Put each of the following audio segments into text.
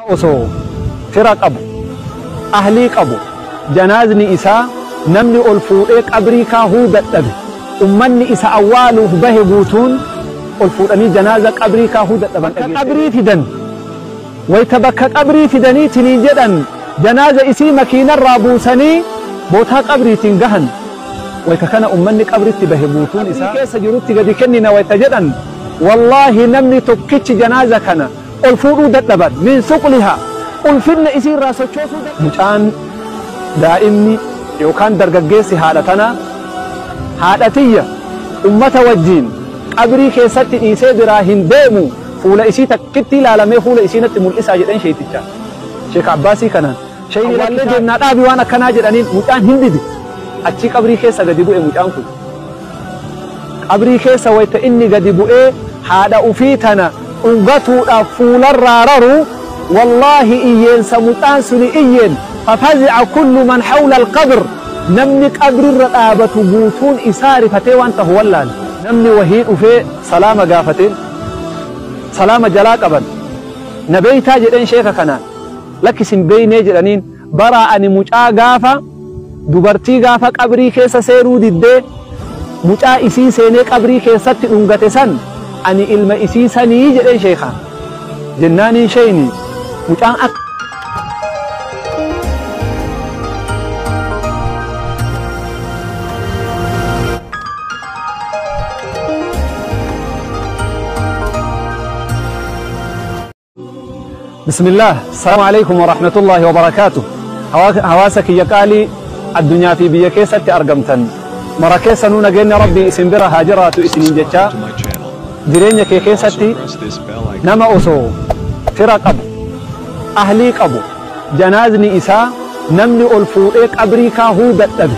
Osoo fira qabu, ahlii qabu, janaazni isaa namni ol fuudhee qabrii kaahuu dadhabe, ummanni isa awwaaluuf bahe guutuun ol fuudhanii janaaza qabrii kaahuu dadhaban. Qabrii fidan, wayta bakka qabrii fidaniitinii jedhan janaaza isii makiinarraa buusanii bootaa qabriitiin gahan. Wayta kana ummanni qabritti bahe guutuun isaa keessa jirutti gadi kennina wayta jedhan, wallaahi namni tokkichi janaaza kana ol fuudhuu dadhaban, min suqlihaa, ulfinna isii irraa sochoosuu dadhaban. Mucaan daa'imni yookaan dargaggeessi haadha tanaa, haadha tiyya ummata wajjiin qabrii keessatti dhiisee biraa hin deemu, fuula isii takkitti ilaalamee fuula isii natti mul'isaa jedheen sheeytichaa. Sheek Abbaasii kanaan shayni laallee deemnaa dhaabi waan akkanaa jedhaniin, mucaan hin dide. Achii qabrii keessa gadi bu'e mucaan kun. Qabrii keessa wayta inni gadi bu'ee haadha ufii tana dhungatuudhaaf fuularraa raru, wallaahi iyyeensa mucaan suni iyyeen, fafazi'a kullu man hawla alqabr, namni qabrirra dhaabatu guutuun isaa rifatee waan tahu wallaale. Namni wahii dhufee salaama gaafateen, salaama jalaa qaban. Na beeytaa jedheen sheeka kanaan. Lakkisin beeynee jedhaniin. Baraa ani mucaa gaafa dubartii gaafa qabrii keessa seenuu diddee mucaa isii seenee qabrii keessatti dhungate san, ani ilma isii sanii jedheen sheekaan. Jennaaniin sheeyni mucaan akka بسم الله، السلام عليكم ورحمة الله وبركاته. Hawaasa kiyya qaalii addunyaa fi biyya keessatti argamtan mara keessa nuu nageenya Rabbii isin bira haa jiraatu isiniin jechaa, jireenya kee keessatti nama osoo fira qabu, ahlii qabu, janaazni isaa namni ol fuudhee qabrii kaahuu dadhabe,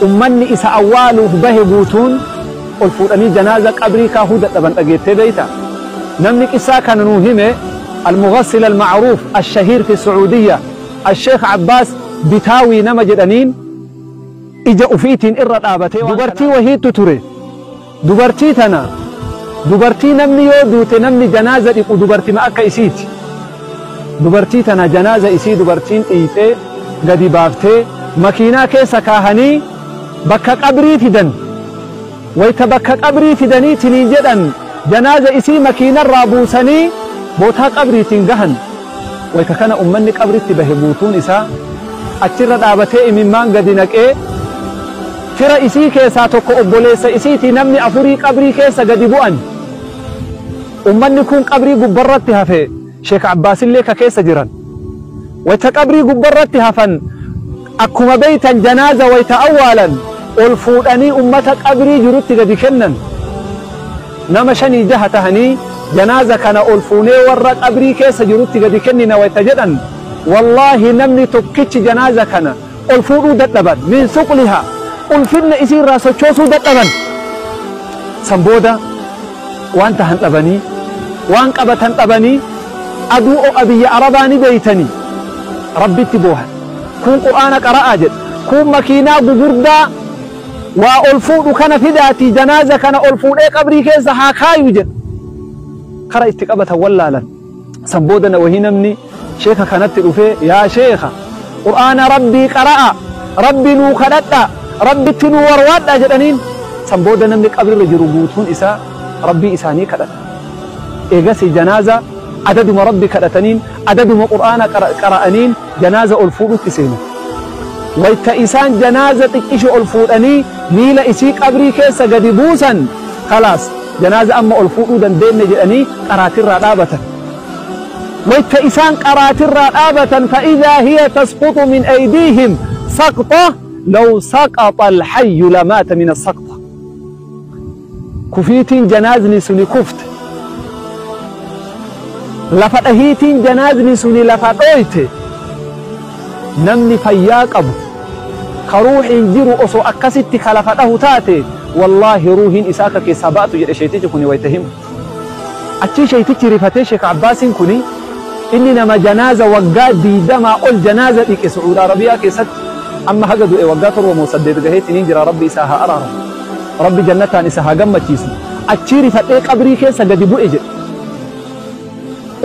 ummanni isa awwaaluuf bahe guutuun ol fuudhanii janaaza qabrii kaahuu dadhaban dhageettee beeyta? Namni qissaa kana nuu hime المغسل المعروف الشهير في السعودية الشيخ عباس بتاوي نما jedhaniin ija ufiitiin irra dhaabatee. Dubartii wahiitu ture. Dubartii tana, dubartii namni yoo duute namni janaaza dhiqu dubartima akka isiiti. Dubartii tana janaaza isii dubartiin dhiixee gadi baaftee makiinaa keessa kaahanii bakka qabrii fidan. Wayta bakka qabrii fidaniitinii jedhan janaaza isii makiinarraa buusanii bootaa qabriitiin gahan. Wayta kana ummanni qabritti bahe guutuun isaa achirra dhaabatee imimmaan gadi naqee, fira isii keessaa tokko obboleessa isiitii namni afurii qabrii keessa gadi bu'an. Ummanni kun qabrii gubbarratti hafe, Sheek Abbaasillee ka keessa jiran. Wayta qabrii gubbarratti hafan, akkuma beeytan janaaza wayta awwaalan ol fuudhanii ummata qabrii jirutti gadi kennan. Nama shanii jaha tahanii janaaza kana ol fuunee warra qabrii keessa jirutti gadi kennina wayta jedhan, wallaahi namni tokkichi janaaza kana ol fuudhuu dadhaban, min suqlihaa, ulfinna isii irraa sochoosuu dadhaban. San booda waan tahan dhabanii, waan qabatan dhabanii, aduu o'a biyya Arabaa ni beeytanii, Rabbitti boohan. Kun Qur'aana qara'aa jedha, kun makiinaa gugurdaa waa ol fuudhu kana fidaatii janaaza kana ol fuudhee qabrii keessa haa kaayu jedha. Kara itti qabatan wallaalan. San booda na wahii namni sheeka kanatti dhufee, yaa sheeka, Qur'aana Rabbii qara'a, Rabbi nuu kadhadha, Rabbitti nuu warwaadha jedhaniin. San booda namni qabrirra jiru guutuun isaa Rabbii isaanii kadhata. Eegasi janaaza adaduma Rabbi kadhataniin, adaduma Qur'aana qara'aniin janaaza ol fuudhutti seenan. Wayta isaan janaaza xiqqisho ol fuudhanii miila isii qabrii keessa gadi buusan, khalaas, janaaza amma ol fuudhuu dandeenye jedhanii qaraatirraa dhaabatan. Wayta isaan qaraatirraa dhaabatan, فإذا هي تسقط من أيديهم سقطة لو سقط الحي لمات من السقطة. Kufiitiin janaazni suni kufte, lafa dhahiitiin janaazni suni lafa dhooyte, namni fayyaa qabu ka ruuxiin jiru osoo akkasitti ka lafa dhahu taate, wallaahi ruuhiin isaa akka keessaa ba'atu jedhe sheetichi kuni wayta himu. Achii sheetichi rifatee, Sheek Abbaasiin kuni inni nama janaaza waggaa 20 ol janaaza dhiqe Sucuud Arabiyaa keessatti, amma haga du'e waggaa 7 moo 8 gaheetiin jira. Rabbi isaa haa araaramu, Rabbi jannataan isa haa gammachiisu. Achii rifadhee qabrii keessa gadi bu'e jedhe.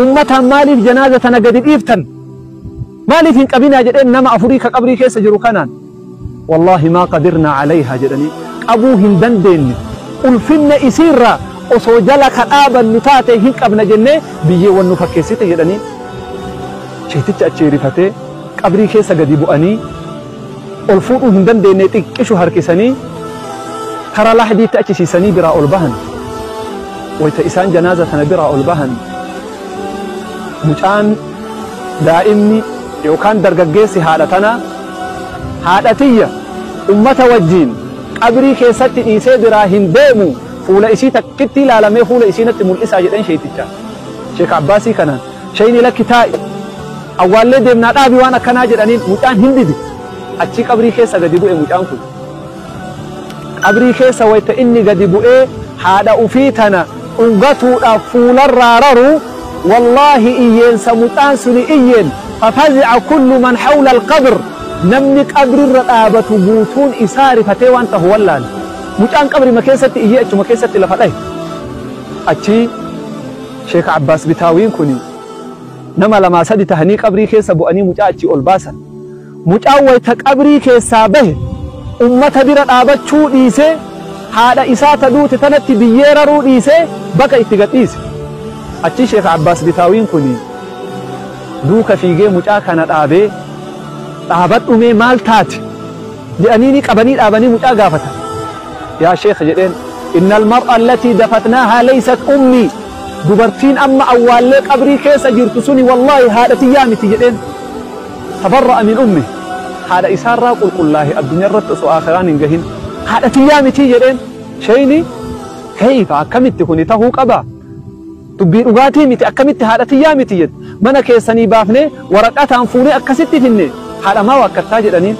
Ummataan maaliif janaaza tana gadi dhiiftan? Maaliif hin qabinaa jedheen nama afurii ka qabrii keessa jiru kanaan. Wallaahi maa qadirnaa calayhaa jedhanii qabuu hin dandeenye. Ulfinna isiirraa osoo jala ka dhaabannu taate hin qabna jennee biyyeewwan nu fakkeessite jedhanii. Sheetichi achi rifatee qabrii keessa gadi bu'anii ol fuudhuu hin dandeenye xiqqishu harkisanii karaa lahdiitti achi siisanii biraa ol bahan. Wayta isaan janaaza tana biraa ol bahan mucaan daa'imni yookaan dargaggeessi haadha tana haadha tiyya ummata wajjiin qabrii keessatti dhiisee biraa hin deemu fuula isii takkitti ilaalamee fuula isii natti mul'isaa jedhan sheeticha. Sheek Abbaasii kanaan shayni lakki taa'i awwaallee deemnaa dhaabi waan akkanaa jedhaniin mucaan hin dide. Achi qabrii keessa gadi bu'e mucaan kun. Qabrii keessa wayta inni gadi bu'ee haadha ufii tana dhungatuudhaaf fuularraa raru wallaahi iyyeensa mucaan suni iyyeen fafazi'a kullu man hawla alqabr namni qabrirra dhaabatu guutuun isaa rifatee waan tahu wallaale. Mucaan qabrima keessatti iyyee achuma keessatti lafa dhahe. Achi Sheek Abbaas Bitaawiin kuni nama lamaa sadi tahanii qabrii keessa bu'anii mucaa achii ol baasan. Mucaan wayta qabrii keessaa bahe ummata bira dhaabachuu dhiisee haadha isaa ta duute tanatti biyyee raruu dhiisee baqa itti gadhiise. Achi Sheek Abbaas Bitaawiin kuni duuka fiigee mucaa kana dhaabee dhaabadhu mee maal taate jedhanii ni qabanii dhaabanii mucaa gaafatan. Yaa Sheekh jedheen inna almar'a allatii dafatnaahaa laysat ummii dubartiin amma awwaallee qabrii keessa jirtu suni wallaahi haadha tiyyaa miti jedheen. Tabarra'a min ummi haadha isaarraa qulqullaahe addunyaarratti osoo aakhiraan hin gahin haadha tiyyaa miti jedheen. Shayni kayfa akkamitti kuni tahuu qaba dubbii dhugaatii miti akkamitti haadha tiyyaa miti jedhe mana keessanii baafnee waraqataan fuunee akkasitti finne haadha maa wakkattaa jedhaniin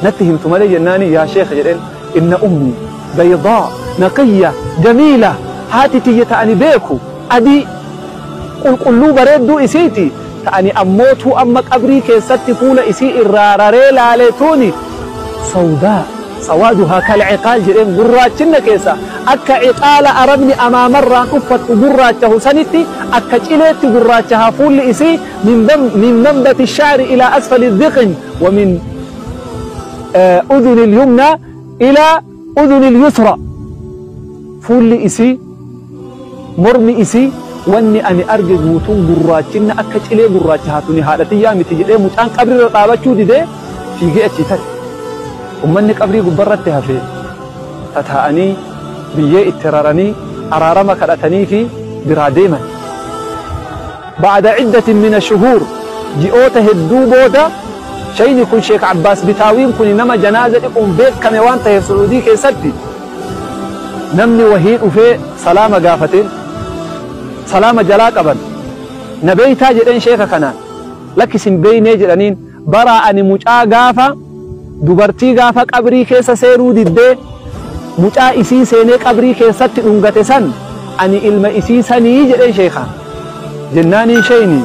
natti himtu malee jennaani yaa sheekh jedheen inna ummi baydaa naqiyya jamiila haati tiyya ta'ani beeku adii qulqulluu bareedduu isiiti ta'ani ammootuu amma qabrii keessatti fuula isii irraa raree laaleetuuni sawdaa sawaaduhaa kalciqaal jedheen gurraachinna keessa akka ciqaala arabni amaamarraan uffattu gurraachahu sanitti akka cileetti gurraachahaa fuulli isii min manbati shaari ilaa asfali dhiqin wa min udhuni lyumna ilaa udhuni lyusra fuulli isii mormi isii wanni ani arge guutuun gurraachinna akka cilee gurraachahaa tuni haadha tiyyaa miti jedhee mucaan qabrirra dhaabachuu didee fiigee achii tare. Ummanni qabrii gubbarratti hafe tataa'anii biyyee itti raranii araarama kadhatanii fi biraa deeman. Ba'da ciddatin min ashuhuur ji'oota hedduu booda shayni kun Sheek Abbaas Bitaawiin kun nama janaaza dhiquun beekame waan ta'eef Su'uudii keessatti namni wahii dhufee salaama gaafateen salaama jalaa qaban na beeytaa jedheen sheeka kanaan lakkisin beeynee jedhaniin baraa ani mucaa gaafa dubartii gaafa qabrii keessa seenuu diddee mucaa isii seenee qabrii keessatti dhungate san ani ilma isii sanii jedheen sheeka jennaaniin sheyni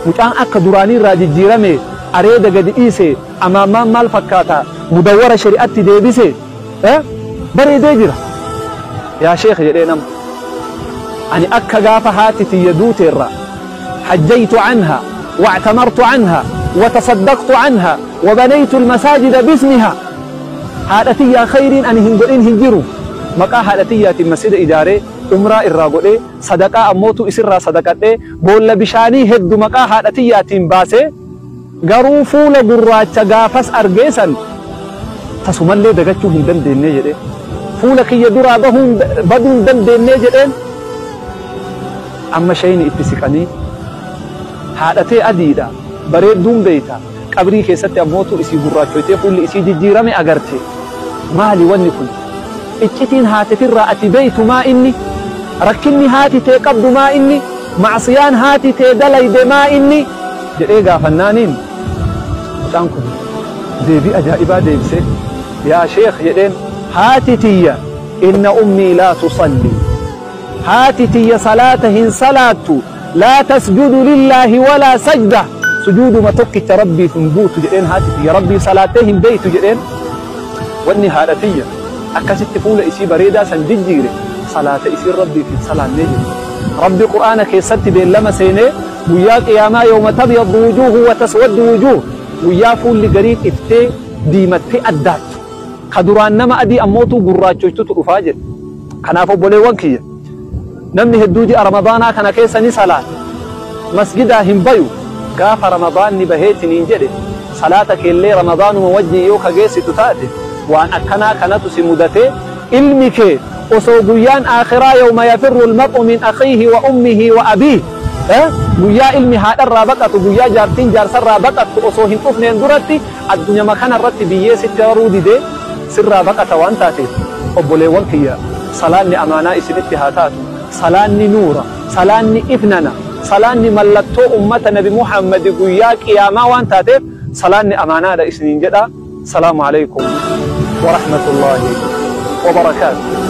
mucaan akka duraanii irraa jijjiirame areeda gadi dhiise amaamaan maal fakkaata mudawwara shari'atti deebise bareedee jira. Yaa sheekh jedhee nama ani akka gaafa haati tiyya duuteerra hajjaytu anha واعتمرت عنها وتصدقت عنها وبنيت المساجد باسمها هادتي يا خير أن هنقولين هنجروا مقا هادتي يا المسجد إداري عمرة الراغولي صدقاء أموتو إسرا صدقة بول بشاني هدو مقا هادتي يا تنباسي garuu fuula gurraacha gaafas argeessan tasumallee dagachuu hin dandeenye jedhee fuula kiyya duraa baduu hin dandeenye jedheen amma shayni itti siqanii haadhatee adiidha bareedduun beeyta qabrii keessatti ammootu isii gurraachoytee fuulli isii jijjiirame agarte maali wanni kun iccitiin haatetirraa ati beeytu maa inni rakkinni haati tee qabdu maa inni macsiyaan haati tee dalayde maa inni jedhee gaafannaaniin mucaan kun deebii ajaa'ibaa deebise yaa sheekh jedheen haati tiyya inna ummii laa tusalli haati tiyya salaata hin salaattu laa tasjudu lillaahi walaa sajda sujuuduma tokkicha rabbiif hin buutu jedheen haati tiyya rabbiif salaattee hin beeytu jedheen wanni haadha tiyya akkasitti fuula isii bareedaa san jijjiire salaata isiin rabbiif hin salaannee jedhe. Rabbi Qur'aana keessatti beellama seenee guyyaa qiyaamaa yawma tabyaddu wujuuhu wa taswaddu wujuuh, guyyaa fuulli gariin iftee diimattee addaattu, ka duraan nama adii ammootuu gurraachoytutu dhufaa jedhe. Kanaaf obboleewwan kiyya, namni hedduu ji'a Ramadaanaa kana keessa ni salaata, masgidaa hin bayu. Gaafa Ramadaanni baheetiniin jedhe salaata keellee Ramadaanuma wajjin yoo ka geessitu taate, waan akkanaa kanatu si mudatee ilmi kee osoo guyyaan aakhiraa yawma yafirru almar'u min akhiihi wa ummihi wa abiihi, guyyaa ilmi haadharraa baqatu, guyyaa jaartiin jaarsarraa baqattu osoo hin dhufneen duratti addunyama kana irratti biyyee sitti raruu didee sirraa baqata waan taateef, obboleewwan kiyya, salaanni amaanaa isinitti haa taatu. Salaanni nuura, salaanni ifnana, salaanni mallattoo ummata Nabi Muhammad guyyaa qiyaamaa waan taateef salaanni amaanaadha isiniin jedha. Salaamu alaikum wa rahmatullahi wa barakaatu.